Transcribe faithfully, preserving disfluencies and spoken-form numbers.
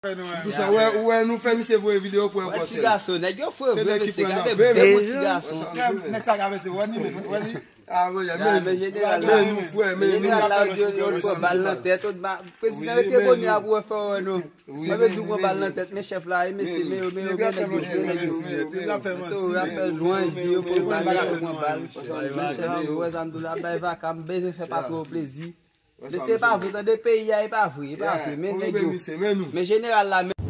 Tout sa, ou wè, ou wè, nou fè misye voye videyo pou yon konsèy. Ti gason, nèg yo fre vre, mesye, gade de bon ti gason. Nèg sa ka vese, wè ni men, wè ni. Ah, wè, men, men jeneral la, men nou frè, men jeneral la, yo, yo pran bal nan tèt, yo ba, prezidan rete bonè a pou wè fè wè nou. Mwen vle di w pran bal nan tèt, men chèf la, e mesye, men yo, men yo, men nèg yo, men nèg yo. Yo ap fè lwanj, di yo pran bal, yo pran bal. Men chèf, yo wè sa m di w la, bay vaka, m bezwen fè patwon plezi. Men se pa vre, tande, peyi a, e pa vre, e pa vre, men nèg yo. Men jeneral la, men